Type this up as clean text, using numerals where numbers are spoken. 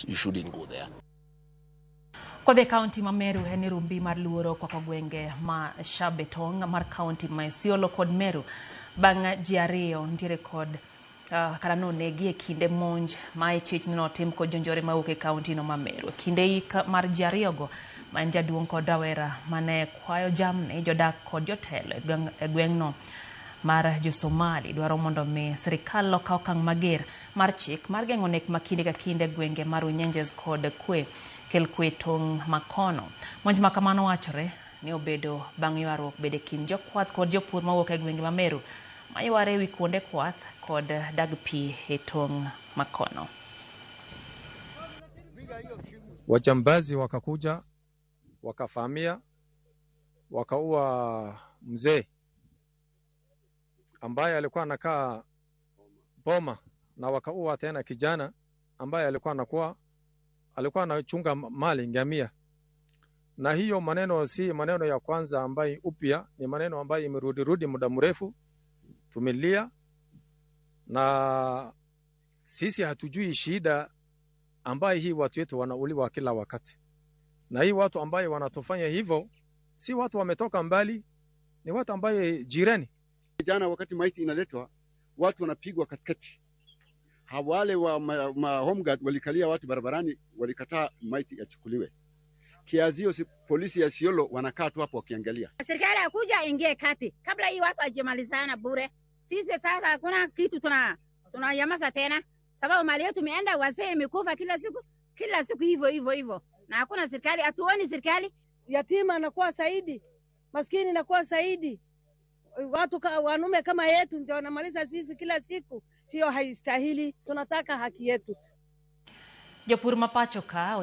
house, you shouldn't go there. Kodhi e kaunti ma Meru en ni rumbi mar luoro okwako gwenge ma Shabetong mar kaunti ma Isiolo kod Meru bang' ji ariyo nitiere kod kata nonegi e kinde monj ma e chich ni notim kod jonjore mawuok e kaunti no ma Meru. E kinde ik mar ji ariyogo ma en jaduong' kod rawera mane kwayo jamni, jodak kod jotelo e gweng'no mar jo-Somali dwaro mondo mi sirikal okaw okang' mager mar chik mar geng'o nek ma kinde ka kinde e gwenge mar Runyenjes kod kwe kel kwe tong' makono. Monj ma kamano wachore ni obedo bang' ywaruok bede kind jokwath kod jopur mawuok e gwenge ma Meru mayware ewi kuonde kwath kod dag pi e tong' makono. Wajambazi wakakuja wakavamia wakaua mzee ambaye alikuwa anakaa boma, na wakaua tena kijana ambaye alikuwa anachunga mali ngamia. Na hiyo maneno si maneno ya kwanza ambayo upya, ni maneno ambayo imerudi muda mrefu, tumelia na sisi hatujui shida ambaye hii watu wetu wanauliwa kila wakati, na hii watu ambaye wanatufanya hivyo si watu wametoka mbali, ni watu ambaye jirani. Jana wakati maiti inaletwa, watu wanapigwa katikati. Wale wa ma home guard walikalia watu barabarani, walikataa maiti yachukuliwe. Kiazio si polisi ya Isiolo wanakaa tu hapo wakiangalia. Serikali akuja ingie kati kabla hii watu ajimalizana bure. Sisi sasa hakuna kitu tunayamaza tena, sababu mali yetu imeenda, wazee imekufa kila siku kila siku hivyo hivyo hivyo, na hakuna serikali, hatuoni serikali. Yatima anakuwa zaidi, maskini inakuwa zaidi, watu wanume kama yetu ndio wanamaliza sisi kila siku. Hiyo haistahili, tunataka haki yetu. Jopur ma pacho ka